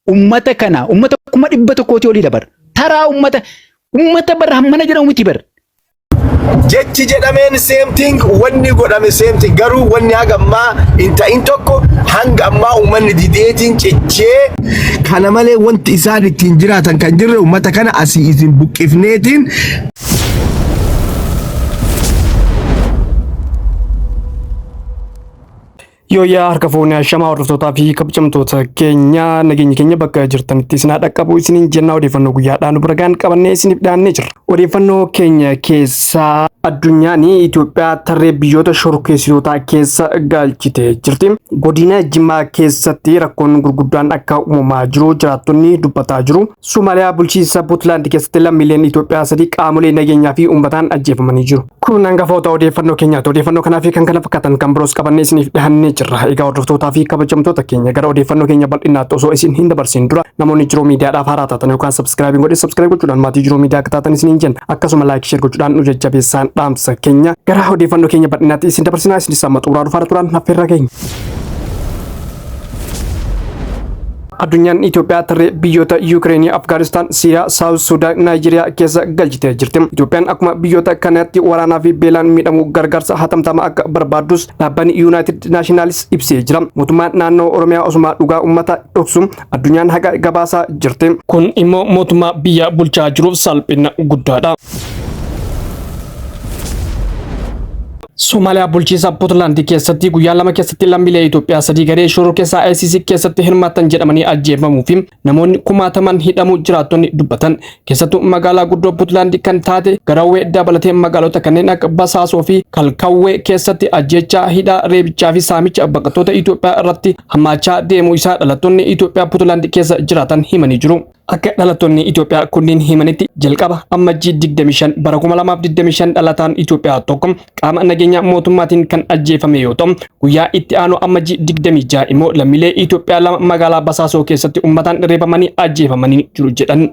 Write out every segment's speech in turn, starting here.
Ummata kana ummata 100,000tii olii dabar. Taraa ummata ummata bar hammana jedhamu miti bar. Jechi jedhameen same thing, wanni godhame same thing, garuu wanni haga ammaa hin ta'in tokko hanga ammaa uummanni dideetiin cichee kana malee wanti isaan ittiin jiraatan kan jirre uummata kana asii isin buqqifneetiin. Yooyyaa harka fuunee ashamaa hordoftootaa fi kabajamtoota keenya, nageenyi keenya bakka jirtanitti isin haa dhaqqabu isiniin jennaa, odeeffannoo guyyaadhaan nu bira gaan qabannee isiniif dhiyaannee jirra. Odeeffannoo keenya keessaa addunyaan Itoophiyaa tarree biyyoota shororkeessitootaa keessa galchitee jirti. Godina Jimmaa keessatti rakkoon gurguddaan akka uumamaa jiru jiraattonni dubbataa jiru. Somaaliyaa bulchiinsa Puutlaand keessatti lammiileen Itoophiyaa 3 qaamolee nageenyaa fi uummataan ajjeefamanii jiru. Kun hangafoota odeeffannoo keenyaati. Odeeffannoo kanaa fi kan kana fakkaatan kan biroos qabannee isiniif dhiyaannee jirra. Egaa hordoftootaa fi kabajamtoota keenya, gara odeeffannoo keenya bal'inaatti osoo isin hin dabarsin dura namoonni Jiruu Miidiyaadhaaf haaraa taatan yookaan subscribe godhe subscribe gochuudhaan maatii Jiruu Miidiyaa akka taatan isiniin jenna. Akkasuma like, share gochuudhaan nu jajjabeessaan dhaamsa keenya. Gara odeeffannoo keenya bal'inaatti isin dabarsinaa, isinis amma xumuraa dhufaara turaan affeerraa keenya. Addunyaan Itoophiyaa tarree biyyoota Yuukireenii, Afgaanistaan, Siiriyaa, Saawuz Sudaan, Naayijeriyaa keessa galchitee jirti. Itoophiyaan akkuma biyyoota kanatti waraanaa fi beelaan miidhamuu gargaarsa hatamtamaa akka barbaaddus dhaabbanni Yuunaayitid Naashinaalis ibsee jira. Mootummaan naannoo Oromiyaa osuma dhugaa uummata dhoksu addunyaan haqa gabaasaa jirti. Kun immoo mootummaa biyya bulchaa jiruuf salphina guddaadha. Somaaliyaa bulchiinsa Puntland keessatti guyyaa 2 keessatti lammiilee Itoophiyaa 3 garee shororkeessaa ISIS keessatti hirmaatan jedhamanii ajjeefamuu fi namoonni kumaataman hidhamuu jiraattonni dubbatan. Keessattuu magaalaa guddoo Puntland kan taate Garawwee dabalatee magaalota kanneen akka Basaasoo fi Kalkawwee keessatti ajjeechaa, hidhaa, reebichaa fi saamicha baqattoota Itoophiyaa irratti hammaachaa deemuu isaa dhalattoonni Itoophiyaa Puntland keessa jiraatan himanii jiru. Akka dhalattoonni Itoophiyaa kunniin himanitti, jalqaba Ammajjii 25 bara 2025 dhalataan Itoophiyaa tokko qaama nageenyaa mootummaatiin kan ajjeefame yoo ta'u, guyyaa itti aanu Ammajjii 26 immoo lammiilee Itoophiyaa 2 magaalaa Basaasoo keessatti uummataan reebamanii ajjeefamanii jiru jedhan.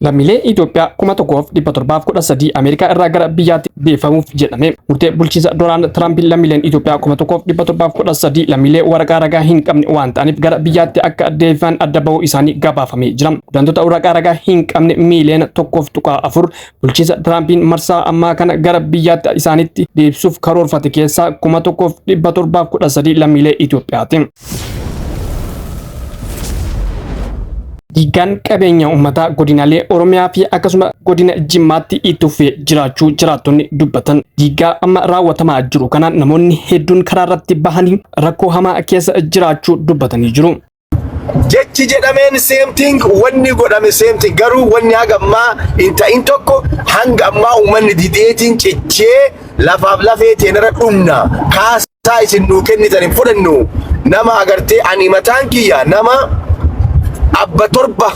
Lammiilee Itoophiyaa 1,713 Ameerikaa irraa gara biyyaatti deeffamuuf jedhame. Murtee bulchiinsa Doonaald Tiraampiin lammiileen Itoophiyaa 1,713 lammiilee waraqaa ragaa hin qabne waan ta'aniif gara biyyaatti akka deebi'an adda bahuu isaanii gabaafamee jira. Godaantota waraqaa ragaa hin qabne miiliyoona 1.4 bulchiinsa Tiraampiin marsaa ammaa kana gara biyyaatti isaanitti deebisuuf karoorfate keessaa 1,713 lammiilee Itoophiyaati. Diiggaan qabeenya uummataa godinaalee Oromiyaa fi akkasuma godina Jimmaatti itti fufee jiraachuu jiraattonni dubbatan. Diiggaa amma raawwatamaa jiru kanaan namoonni hedduun karaa irratti bahanii rakkoo hamaa keessa jiraachuu dubbatanii jiru. Jechi jedhameen same thing, wanni godhame same thing, garuu wanni haga ammaa hin ta'in tokko hanga ammaa uummanni dideetiin cichee lafaaf lafee teenarra dhumna kaasaa isin nuu kennitan hin fudhannu. Nama agartee, ani mataan kiyya nama abba torba,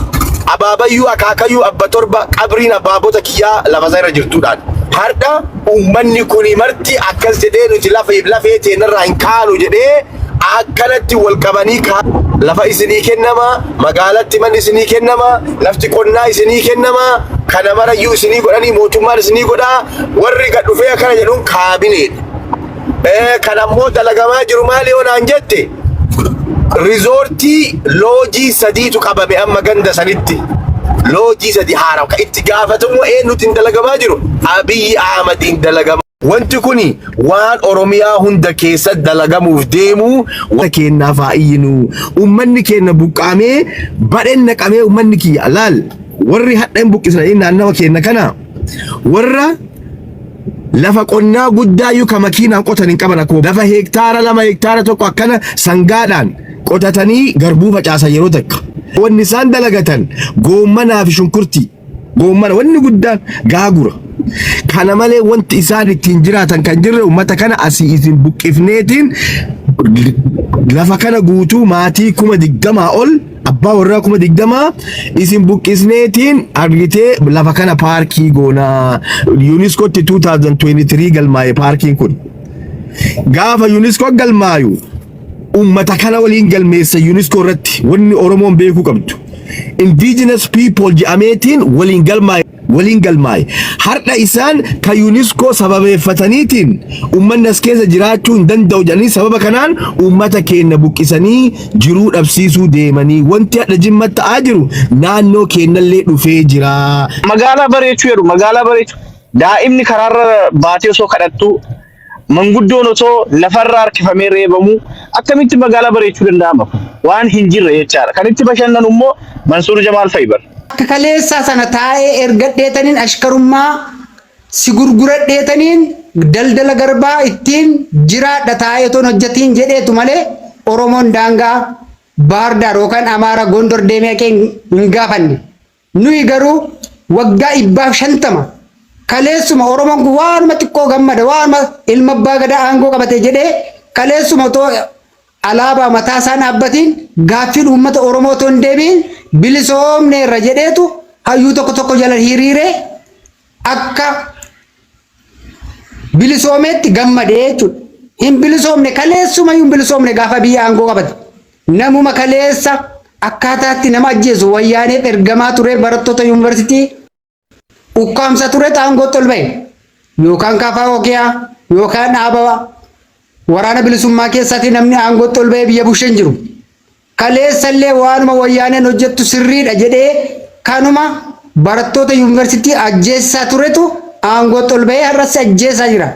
abaabayyuu akaakayyuu abba torba, qabriin abaabota kiyyaa lafa isa irra jirtuudhaan har'a uummanni kuni marti akkas jedhee nuti lafeef lafee teenarraa hin kaanu jedhee akkanatti wal qabanii lafa isinii kennama, magaalatti manni isinii kennama, lafti qonnaa isinii kennama, kana marayyuu isinii godhanii mootummaan isinii godhaa. Warri gad dhufee akkana jedhuun kaabineedha. Kan ammoo dalagamaa jiru maali yoo naan jette, riizoortii loojii sadiitu qabame amma ganda sanitti. Loojii sadi haarawa kan itti gaafatamu eenyutiin dalagamaa jiru? Abiyyi Ahmadiin dalagamaa. Wanti kuni waan Oromiyaa hunda keessa dalagamuuf deemu. Keennaaf haa iyyinu. Uummanni keenya buqqaamee badheen naqamee, uummanni kiyya laal, warri hadha hin buqqisanii naannawa keenya kana warra lafa qonnaa guddaa iyyuu ka makiinaan qotan hin qaban, akkuma lafa heektaara 2, heektaara 1 akkana sangaadhaan qotatanii garbuu facaasan yeroo takka. Wanni isaan dalagatan goommanaa fi shunkurtii. Goommana wanni guddaan gaagura. Kana malee wanti isaan ittiin jiraatan kan jirre uummata kana asii isin buqqifneetiin lafa kana guutuu maatii 20,000 ol, abbaa warraa 20,000 isin buqqisneetiin argitee lafa kana paarkii goonaa. UNESCOtti 2023 galmaa'e paarkiin kun. Gaafa UNESCO galmaayu ummata kana waliin galmeessa UNESCO irratti. Wanni Oromoon beekuu qabdu. Indigenous people jedhameetiin waliin galmaa'e. waliin galmaa'e. Har'a isaan ka UNESCO sababeeffataniitiin uummanni as keessa jiraachuu hin danda'u jedhanii sababa kanaan uummata keenya buqqisanii jiruu dhabsiisuu deemanii wanti hadha Jimma ta'aa jiru naannoo keenyallee dhufee jira. Magaalaa bareechuu jedhu magaalaa bareechuu daa'imni karaarra baatee osoo kadhattuu manguddoon osoo lafarra harkifamee reebamuu akkamitti magaalaa bareechuu danda'ama kun? Waan hin jirre jechaadha. Kan itti bashannanu immoo Mansuur Jamaal fa'i bar. Akka kaleessaa sana taa'ee ergadheetaniin ashkarummaa si gurguradheetaniin daldala garbaa ittiin jiraadha taa'ee otoon hojjetiin jedheetu malee Oromoon daangaa Baardaar yookaan Amaara Gondor deemee haqee hin gaafanne. Nuyi garuu waggaa 150 kaleessuma Oromoon kun waanuma xiqqoo gammada waanuma ilma abbaa gadaa aangoo qabate jedhee kaleessuma otoo alaabaa mataa isaa dhaabbatiin gaaffiin uummata Oromoo otoo hin deebiin bilisoomneerra jedheetu hayyuu tokko tokko jala hiriiree akka bilisoomeetti gammadee jechuudha. Hin bilisoomne kaleessumayyuu hin bilisoomne gaafa biyya aangoo qabate. Namuma kaleessa akkaataatti nama ajjeesu wayyaaneef ergamaa ture barattoota yuunivarsiitii ukkaamsa ture aangootti ol ba'e. Yookaan kaafaa okiyaa yookaan dhaaba waraana bilisummaa keessatti namni aangootti ol ba'ee biyya bushee hin jiru. Kaleessallee waanuma wayyaaneen hojjettu sirriidha jedhee kanuma barattoota yuunivarsiitii ajjeessaa turetu aangootti ol ba'ee har'as ajjeesaa jira.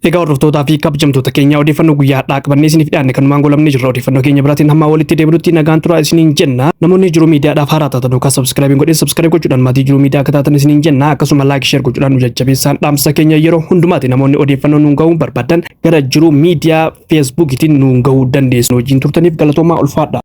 Egaa hordoftootaa fi kabajamtoota keenya odeeffannoo guyyaa har'aa qabannee isiniif dhiyaanne kanumaan goolabnee jirra. Odeeffannoo keenya biraatiin hamma walitti deebinutti nagaan turaa isiniin jenna. Namoonni jiruu miidiyaadhaaf haaraa taatan yookaan subscribe hin godhin subscribe gochuudhaan maatii jiruu miidiyaa akka taatan isiniin jenna. Akkasuma like share gochuudhaan nu jajjabeessaan dhaamsa keenya yeroo hundumaati namoonni odeeffannoo nuun ga'uu barbaadan gara jiruu miidiyaa feesbuukiitiin nuun ga'uu dandeessu. Wajjin turtaniif galatoomaa ulfaadha.